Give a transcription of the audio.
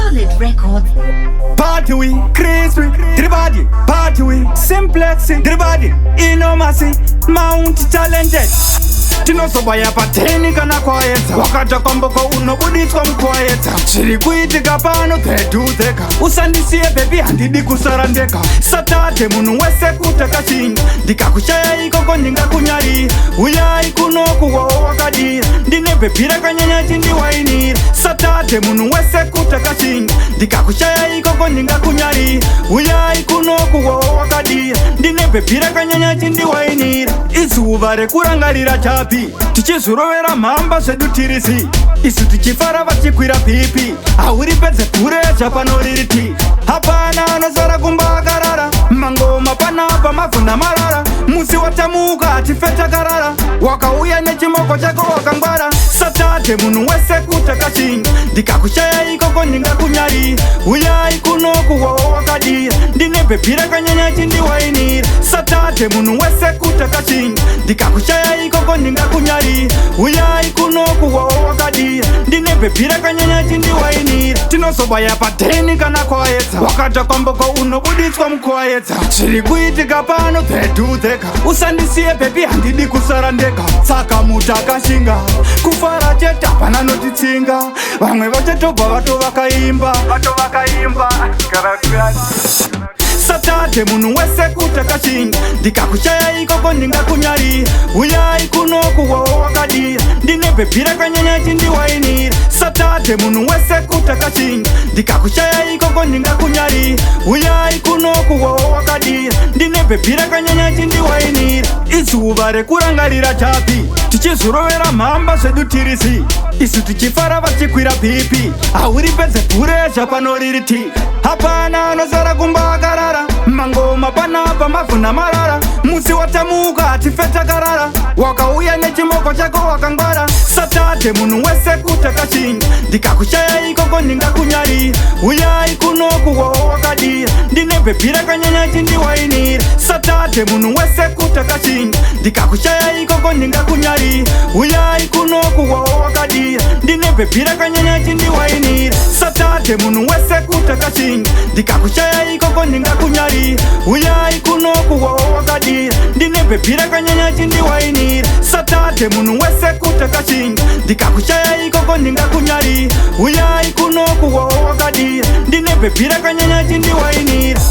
Solid Records. Party we, crispy, dribadi, party we, simplex, dribadi, inomasi, mount talented. Tinosobaya pateni kana kwaedza, wakata mboko unobuditswa mukwaedza. Zviri kuitika pano dzedu dzega, usandisiye baby, handidi kusara ndega. Saturday munhu wese kutakashinga, ndikakushaya ikoko ndingakunyarira. Uyai kunokuwawo wakadira, ndine baby rakanyanya chindiwainira. Saturday munhu wese kutakashinga, ndikakushaya ikoko ndingakunyarira. Uyai kunokuwawo wakadira, ndine baby rakanyanya chindiwainira. Izuva rekurangarira chapi, tichizvirovera mhamba zvedu tirisi isu, tichifara vachikwira BP. Hauripedze pressure pano ririti, hapana anosara kumba akarara. Mangoma panapa mavhuna marara, musi watamuka hatife takarara. Wakauya nechimoko chako wakangwara. Saturday munhu wese kutakashinga, ndikakushaya ikoko ndingakunyarira. Uyai kunokuwawo wakadira, ndine baby rakanyanya chindiwainira. Saturday munhu wese kutakashinga, ndikakushaya ikoko ndingakunyarira. Uyai kunokuwawo wakadira, ndine baby rakanyanya chindiwainira. Tinosobaya pateni kana kwaedza, wakata mboko unobuditswa mukwaedza. Zviri kuitika pano dzedu dzega, usandisiye baby, handidi kusara ndega. Saka mutakashinga kufara chete, hapana notitsinga. Vamwe vachatobva vatovakaimba, vatovakaimba. Saturday munhu wese kutakashinga, ndikakushaya ikoko ndingakunyarira. Uyai kunokuwawo wakadira, ndine baby rakanyanya chindiwainira. Saturday munhu wese kutakashinga, ndikakushaya ikoko ndingakunyarira. Uyai kunokuwawo wakadira, ndine baby rakanyanya chindiwainira. Izuva rekurangarira chapi, tichizvirovera mhamba zvedu tirisi isu, tichifara vachikwira BP. Hauripedze pressure pano ririti, hapana anosara kumba akarara. Mangoma panapa mavhuna marara, musi watamuka hatife takarara. Wakauya nechimoko chako wakangwara. Saturday munhu wese kutakashinga, ndikakushaya ikoko ndingakunyarira. Uyai kunokuwawo wakadira, ndine baby rakanyanya chindiwainira. Saturday munhu wese kutakashinga, ndikakushaya ikoko ndingakunyarira. Uyai kunokuwawo wakadira, ndine baby rakanyanya chindiwainira. Saturday munhu wese kutakashinga, ndikakushaya ikoko ndingakunyarira. Uyai kunokuwawo wakadira, ndine baby rakanyanya chindiwainira. Saturday munhu wese kutakashinga, ndikakushaya ikoko ndingakunyarira. Uyai kunokuwawo wakadira, ndine baby rakanyanya chindiwainira.